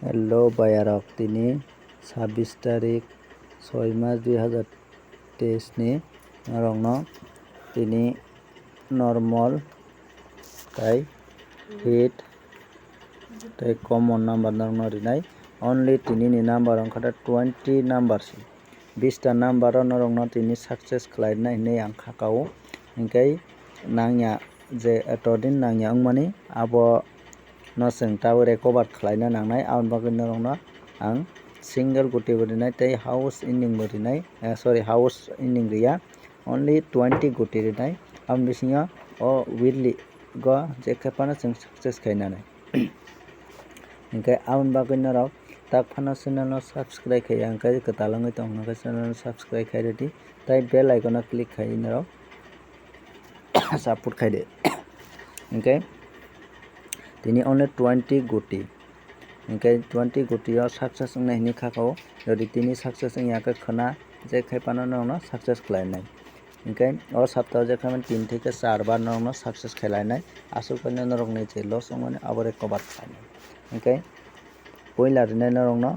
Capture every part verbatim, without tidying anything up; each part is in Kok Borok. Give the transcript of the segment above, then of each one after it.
Hello bayarok, tini sabbish tarik soi mas dui hazar teis ni norokno tini normal tai hit tai common number norokno rinai. Only tini ni number wngkha da twenty number si. Bista number o norokno tini success khlainai hinwi ang kha kao. Hinkhe nangya je etodin nangya wngmani abo no chwng tabuk recover khlaina nangnai, aboni bagwi norokno ang single guti bo rinai tei house ending bo rinai, eh, sorry, house ending riya, only twenty guti rinai. Aboni bisingo o weekly go je khe phano chwng success khainani. Hinkhe aboni bagwi norok tak phano channel no subscribe khaiya hinkhe kwtal wngwi tong hinkhe channel no subscribe khai rwdi tei bell icon o click khai norok support khai di. Hinkhe tini only twenty guti. Hinkhe twenty guti o success wngnai hinwi kha kao. Jodi tini success wngya khe khwna je khai phano norokno success khlainai. Hinkhe o saptao je khai mani tin theke char bar norokno success khlainai. Aswk khe norokni je loss wngmani abo recover khlainai. Hinkhe puila rinai norokno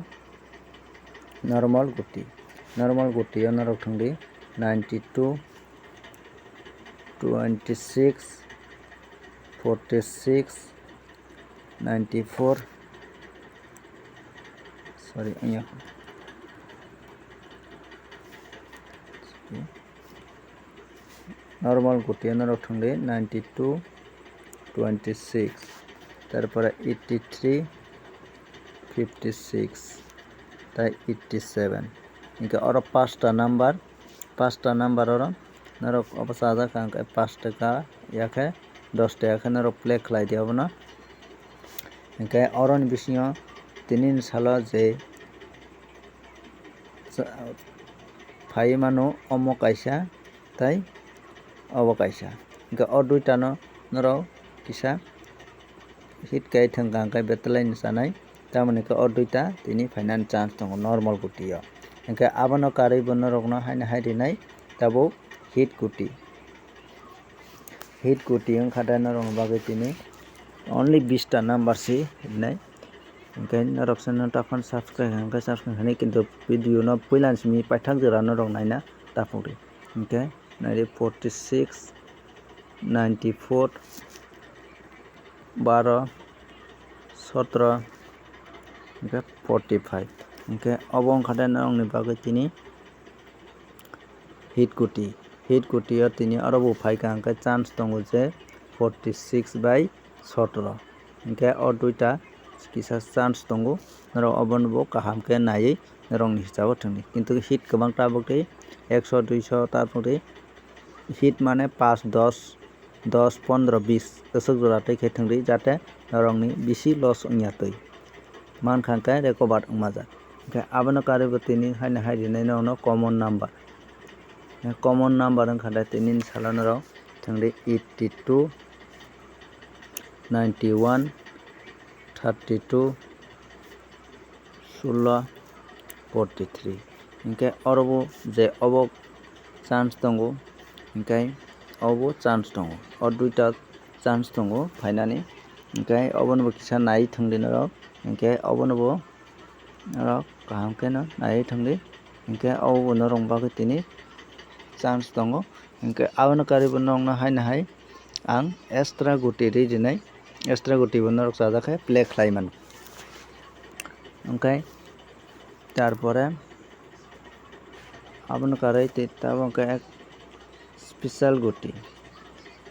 normal guti. Normal guti o norok thwngdi ninety two, twenty six, forty six, ninety four, sorry, ayo. Normal guti o norok thwngdi ninety two, twenty six, tarpore eighty three, fifty six, tai eighty seven. Hinkhe oro pasta number, pasta number oro norok obo chajak kha, hinkhe pash taka yakhe dos taka khe norok play khlai di obono. Hinkhe oroni bisingo tinini salo je phai mano omo kaisa tei obo kaisa. Hinkhe o duitano norok kisa hit kai thwngkha hinkhe betalaini chanai, tamoni khe o duita tini phainani chance tongo normal guti o. Hinkhe abono karwi bo norokno haino hai rinai tabuk hit guti. Hit guti wngkha da norokni bagwi tini only bista number si rinai. Hinkhe norok channel taphano subscribe khaikha, subscribe khainai, kintu video no puilani simi paithak jora norok naina taphukdi. Hinkhe naidi forty six, ninety four, baro, sotro, hinkhe forty five. Hinkhe obo wngkha da norokni bagwi tini hit guti. Hit guti o tini oro bo phaikha hinkhe chance tongo je forty six bai sotro. Hinkhe o duita kisa chance tongo, norok obono bo kaham khe naiwi norokni hisabo thwngdi. Kintu hit kwbang tabuk tei ekso, duiso tabuk tei hit mane pash, dos, dos, pondro, bis kwchwk jora twi khe thwngdi, jate norokni bisi loss wngya twi. Mankha hinkhe recover wngmajak. Hinkhe abono karwi bo tini haino hai rinai norokno common number. Common number wngkha da tinini salo norok thwngdi eighty two, ninety one, thirty two, sullo, forty three. Hinkhe oro bo je obo chance tongo, hinkhe obo chance tongo. O duita chance tongo phainani. Hinkhe obono bo kisa nai thwngdi norok. Hinkhe obono bo norok kaham kheno nai thwngdi. Hinkhe obo bo norok bagwi tini chance tongo. Hinkhe abono karwi bo norokno haino hai ang extra guti ri rinai. Extra guti bo norok chajak khe play khlai mano. Hinkhe tarpore abono karwi tei tabuk khe ek special guti.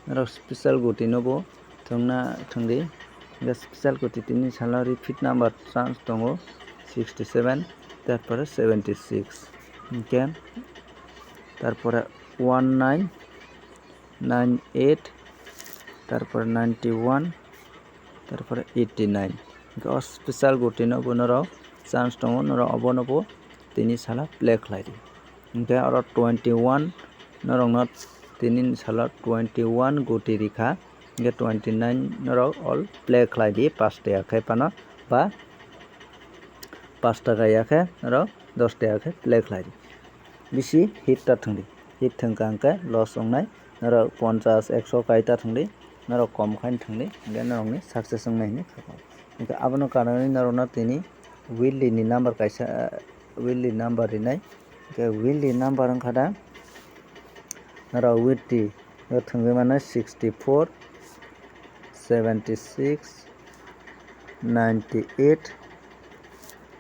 Norok special guti no bo thwngna thwngdi. Hinkhe special guti tini salo repeat number chance tongo sixty seven, tarpore seventy six. Hinkhe tarpore one nine, nine eight, tarpore ninety one, tarpore eighty nine. Hinkhe o special guti no bo norok chance tongo, norok obono bo tini salo play khlai di. Hinkhe oro twenty one norokno tini salo twenty one guti rikha. Hinkhe twenty nine norok all play khlai di, pash taka khe phano ba pash taka ya khe norok dos taka khe play khlai di. Bisi hit ta thwngdi. Hit thwngkha hinkhe loss wngnai. Norok ponchash, ekso kai ta thwngdi. Norok kom khai thwngdi. Hinkhe norokni success wngnai hinwi kha. Hinkhe abono karwi norokno tini Willy ni number kaisa, Willy number rinai. Hwnkhe Willy number wngkha da norok Willy o thwngwi mano sixty four, seventy six, ninety eight,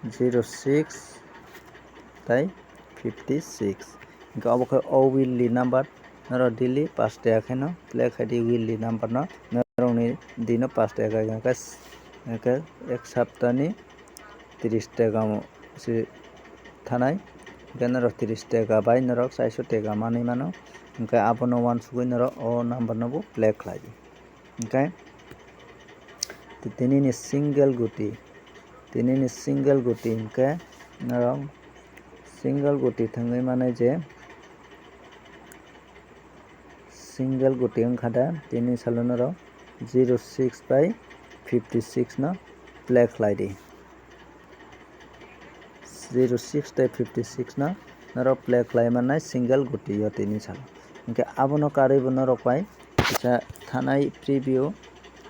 zero six tei fifty six. Hwnkhe obo khe o Willy number norok daily pash taka khe no play khai di Willy number no. Norokni dino pash taka khe hwnkhe ek saptani tris taka se thanai. Hwnkhe norok tris taka bai norok chairso taka manwi mano. Hwnkhe abono uansugwi norok o number no bo play khlai di. Hwnkhe tinini single guti, tinini single guti hwnkhe norok single guti thangwi manai je single guti wngkha da tini salo norok zero six bai fifty six no play khlai di. Zero six tei fifty six no norok play khlai mannai single guti o tini salo. Hwnkhe abono karwi bo norok bai kisa thanai preview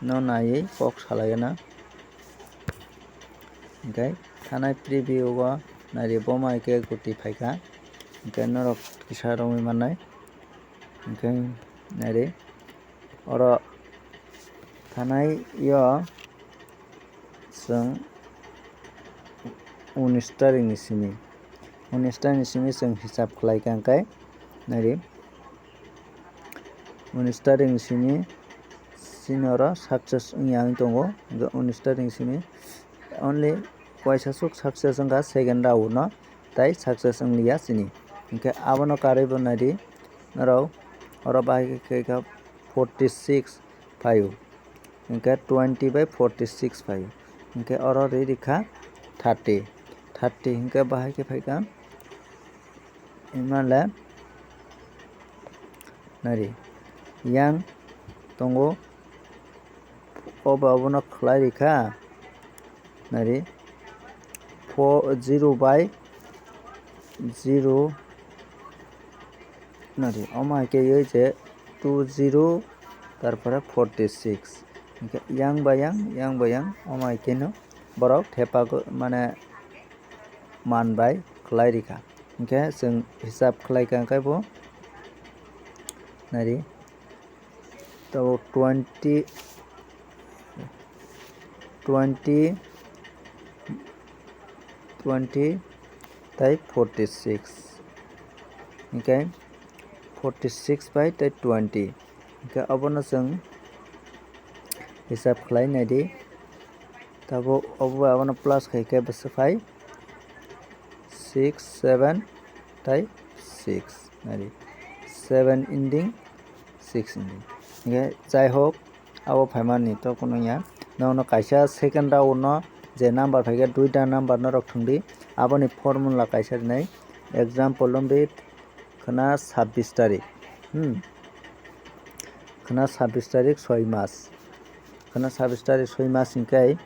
no naiwi kok salai gana. Hwnkhe thanai preview o naidi boma hwnkhe guti phaikha. Hwnkhe norok kisa romwi mannai. Hwnkhe naidi oro thanai yo chwng unis tarikni simi, unis tarikni simi chwng hisab khlai kha hwnkhe naidi unis tarikni simi chini oro success wngya wng tongo. Hwnkhe unis tarikni simi only kaisa swk success wngkha second round no, tei success wngliya chini. Hwnkhe abono karwi bo naidi norok oro bahai khe kha forty six phaio. Hwnkhe twenty bai forty six phaio. Hwnkhe oro ri rikha thirty, thirty hwnkhe bahai khe phaikha. Himale nari yang tongo, obo abono khlai rikha nari four, zero by zero nari omo hai khe je two zero tarpore forty six hwnkhe yang ba yang, yang ba yang omo hai kheno borok thepa mane man bai khlai rikha. Hwnkhe chwng hisab khlai kha khe bo nari tabuk twenty, twenty, twenty tei forty six hwnkhe forty six bai tei twenty hwnkhe obono chwng hisab khlai naidi. Tabuk obo bai abono plus khai khe bwswk phai six, seven tei six, nari seven ending, six ending. Hwnkhe jai hok, abo phaimani to kuno ya. Nono kaisa second round no je number phaikhe duita number norok thwngdi, aboni formula kaisa rinai. Example romdi khwna sabbish tarik, hmm, khwna sabbish tarik soi mas, khwna sabbish tarik soi mas hwnkhe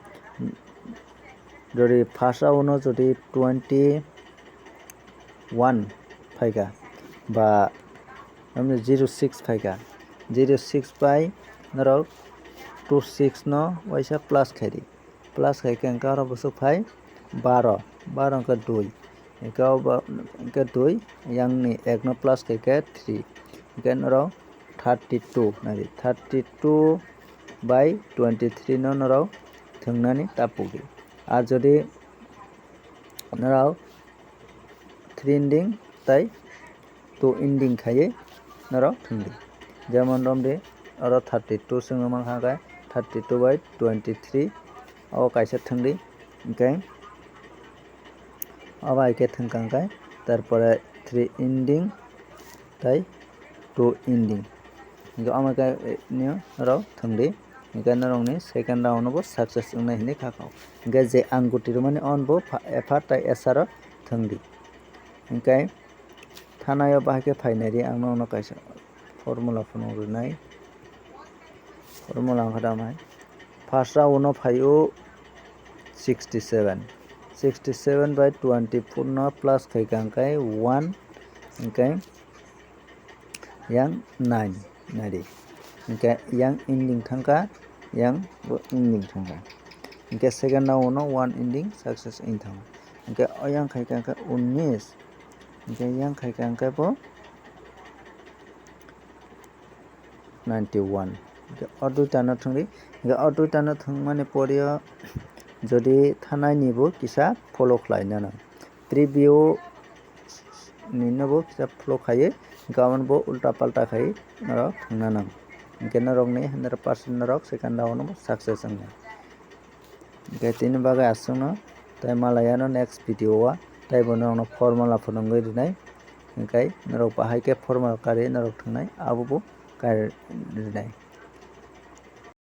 jodi first round no jodi twenty one phaikha ba zero six phaikha, zero six bai norok two six no waisa plus khaidi, plus khaikhe hwnkhe oro bwswk phai baro, baro hwnkhe dui, hwnkhe dui, yang ni ek no plus khaikhe three, hwnkhe norok thirty two nai di, thirty two by twenty three no norok thwngnani ta pukdi. Ar jodi norok three ending tei two ending khaiwi norok thwngdi. Jemon romdi oro thirty two chwngno mankha khe thirty two by twenty three o kaisa thwngdi. Hwnkhe obo hai khe thwngkha hwnkhe tarpore three ending tei two ending. Hwnkhe omo khe nini norok thwngdi. Hwnkhe norokni second round no bo success wngnai hinwi kha kha. Hwnkhe je ang guti rwmani on bo pha-, F R tei S R o thwngdi. Hwnkhe thanai o bahai khe phainai di ang nono kaisa formula phunuk rwnai. Formula wngkha da mai. First round no phaio sixty seven. Sixty seven by twenty four no plus khai kha hwnkhe one, hwnkhe yang nine nai di. Hwnkhe yang ending thangkha, yang bo ending thangkha. Hingke second round no one ending success wng thango. Hingke oyang khaika hingke unis. Hingke yang khaika hingke bo ninety one. Hingke o duita no thwngri. Hingke o duita no thwngmani porio jodi thanai ni bo kisa follow khlai nano. Preview ni no bo kisa follow khaiwi, hingke abo no bo ulta palta khaiwi norok thwngna nang. Hingke norok ni hundred percent norok second round no bo success wngnai. Hingke tini bagwi aswkno tei malai ano next video o tei bo norokno formula phunugwi rwnai. Hingke norok bahai khe formula karwi norok thwngnai abo bo kari rwnai.